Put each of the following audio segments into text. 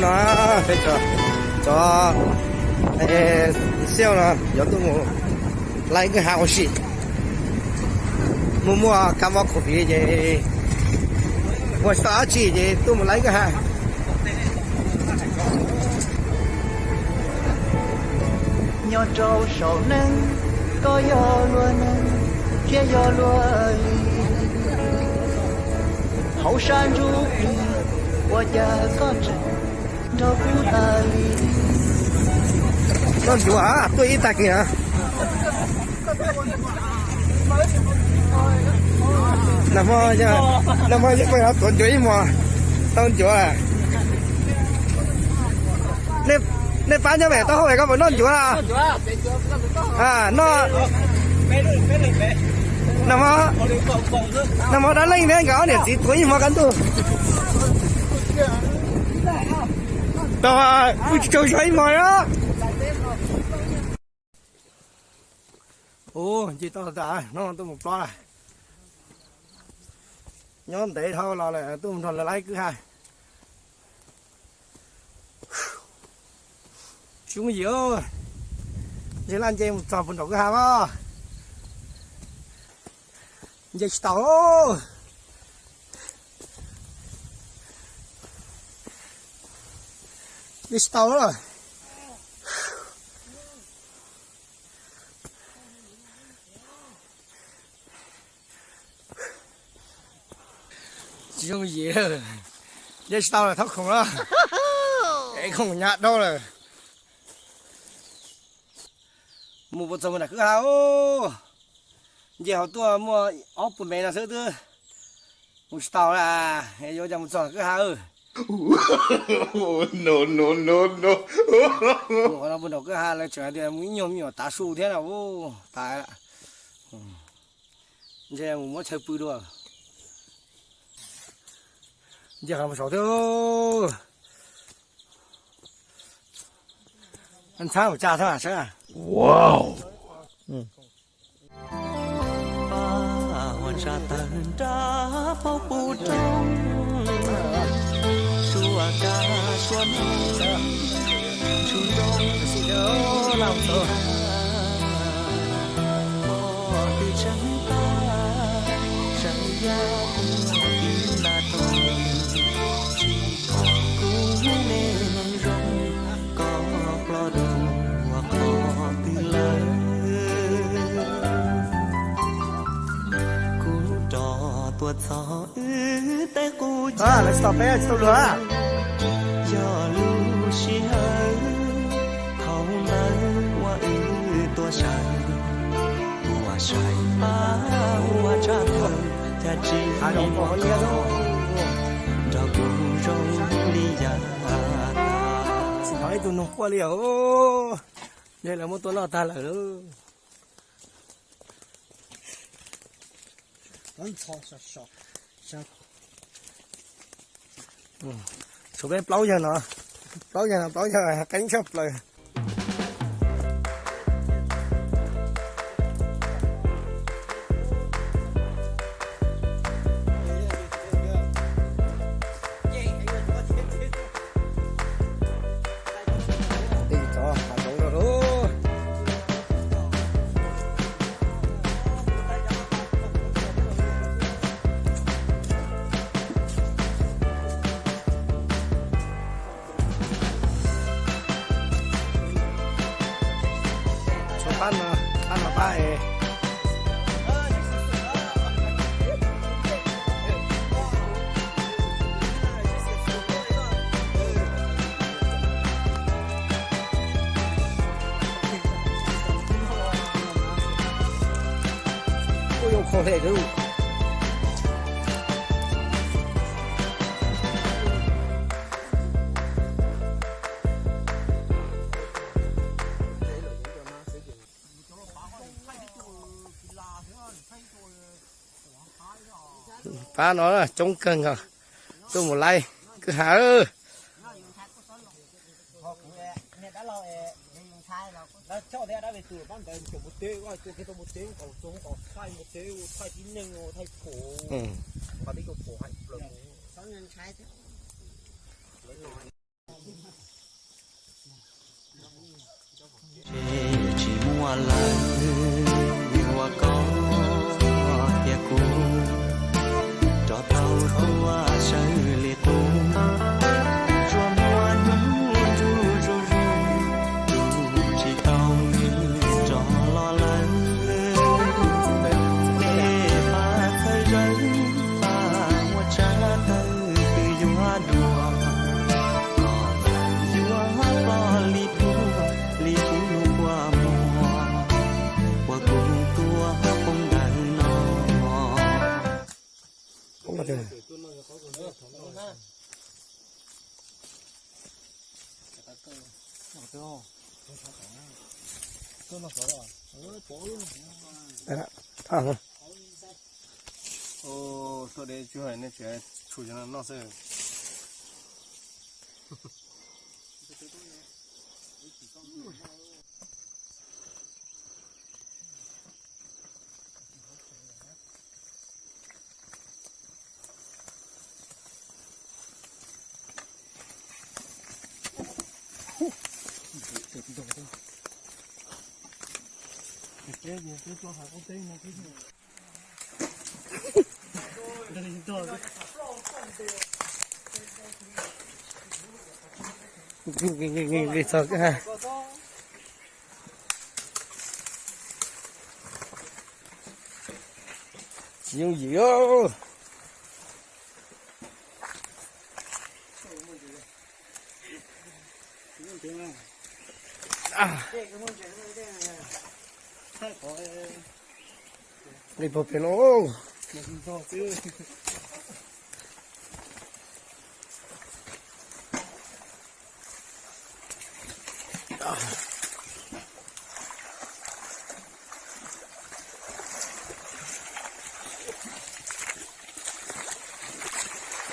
No, peb cov, cov xiab no yuav tuaj mus laij kwj ha ua si. Muaj muaj kab mob covid ces ua tsis tau dab tsi ces tuaj mus laij kwj ha. Nyob rau saum neeg, koj yog luag neeg thiab yog luag li. Hauv sab ntsuj plig, ua cas koj tseem nrog kuv tas li? Noj ncuav tuaj ib tag kis na. Nag hmo, nag hmo tuav ncuav ib hmos, tau ncuav. Nej pab nyob pem taub hau es koj puas noj ncuav? Noj, nag hmo dab leej thiab nkawd ob niam txiv tuav ib hmos kaj ntug. Tau, kuj tsis tsaug zog ib hmos na. Ua nce toj tas no tuaj mus plob lawm. Nyob ntev dhau los lawm tuaj mus nrog lawv laij kwj ha. Tsis yooj yim, ntshe laj nce mus txog puag nraum kwj ha mas nce tsis tau. Nce tsis tau. Tsis yooj yim, nce tsis tau lawm, thoob khoom lawm, ev khoom hnyav dhau lawm. Mus puas txog nram kwj ha, nce hauv tuaj muaj ob puas mev no xwb twb mus tsis tau lawm, yuav cas mus txog kwj ha. Mus qhov no puag nraum kwj ha lawv tseem hais tias mus ib nyuag me nyuam tav su thiab na, tas. Ntshe mus muab chaw pw dua. Nce qhov no mus saud thiab. Ntxhab mus tsa thiab saib. Kuv rov tuaj txog wb tej qub, lawv tsis tau peb tsis tau luag. Yog lub sij hawm thaum ntawd uas wb tuaj sai, tuaj sai pab ua tshaj tawm cas tsis nrog kuv zoo li yav tas. Tsis hnov ib tug noog quaj li os. Ntshe lawv muab tua noj tag lawm lauj. Tshuav peb plaub yawg no, plaub yawg no, plaub yawg qeeb tshaj plaws. Tshuav pab no, pab no pab es. Kuj yuav kho hle lawm. Pab no coob kawg nkaus, tuaj mus laij kwj ha. Lawv ua koj thiab kuv rov tau tuaj sawv li qub, tsuas muaj hnub ntuj zuj zus, tus tsis tau nws rov los lawm. Tej pab txhawj zawg, pab muaj tsav tawv twb yuav dua, kom txawm yuav ploj li puag, li puag lub kua muag uas kuv tuaj poob ntawm no. Txhob deb tsuj hais nej tsev tshum cov no noj xwb. Tsis yooj yim. Nqis pog pem no.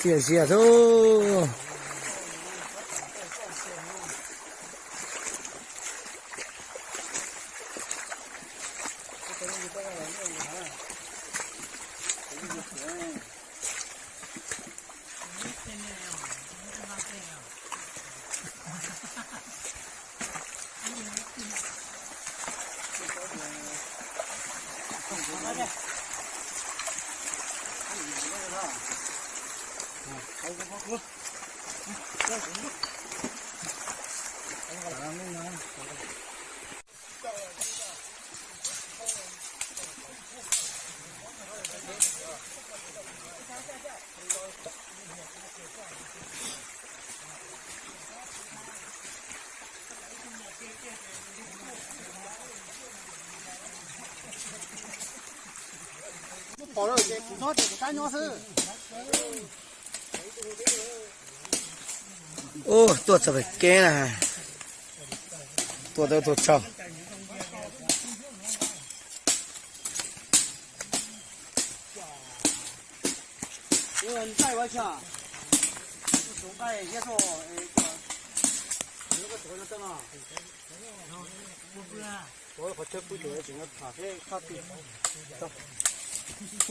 Txias zias xwb. Pom lawm ces kuv nyob ces kuv tab nyob xwb. Ub, tuaj txog pem kev na. Tuaj tau tuaj tsaug.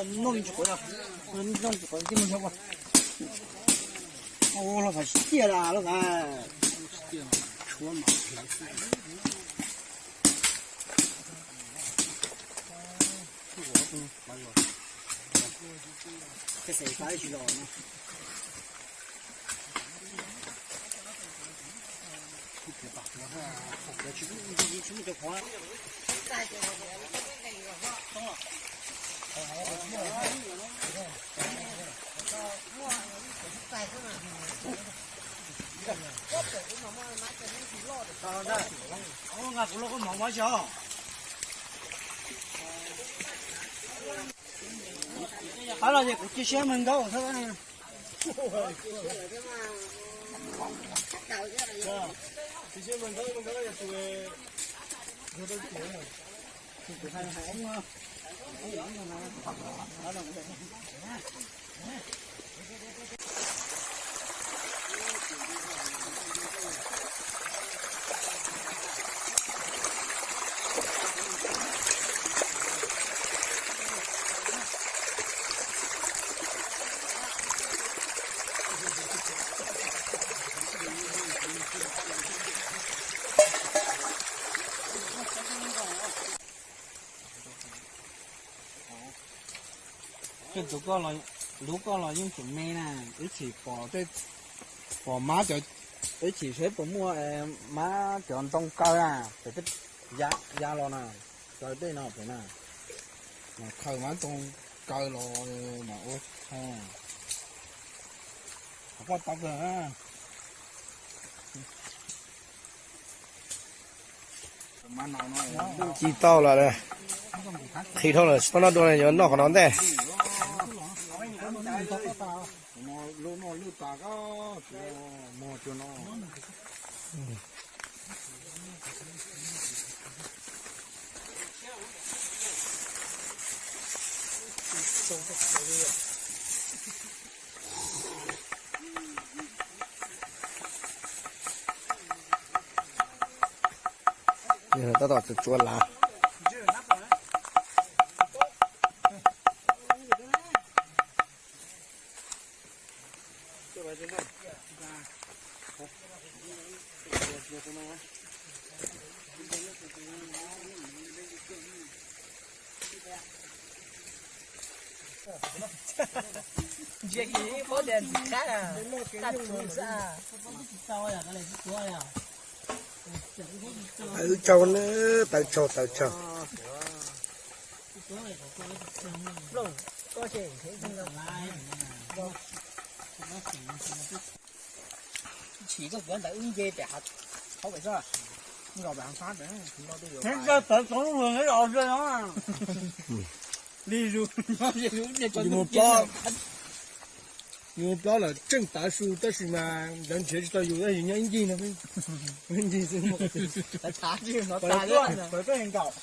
Noj tsis quav, noj tsis quav, ua los xav tiag las los xav. Ces xav tsis los no. Kuv los kuv mov mov xyov. Qab los ces kuv cia siab mag ntaub xwb. Tus koj, lub koj los yeej tseem me na, ib chim pom, pom mab cov, ib chim seb puas muaj mab cov ntoo kaw na, ces ya los na, kaw tej no pem na, mas khaws mab ntoo kaw los mas ua, qhov koj tau kawg. Ci tau lawm, qhib dhau lawm tsis tau noj dua, yuav noj qhov no ntej. Tab tom tsuav lav. Ntsia kiag ib pob tias ntxim qab, tag tsuav xwb. Tawv tsau na, tawv tsau, tawv tsau. Chim koj kuv ntawd wb nce pem hav, hauv pem xwb. Heev kawg tawv tsaus ntuj los neb los zoo no. Li zus, yus mus plob lawm tseem tawv su tab sis mas lawv nrhiav tsis tau yus, yus nyob ib ncig no, ib ncig xwb. Tawv tuaj nkaus.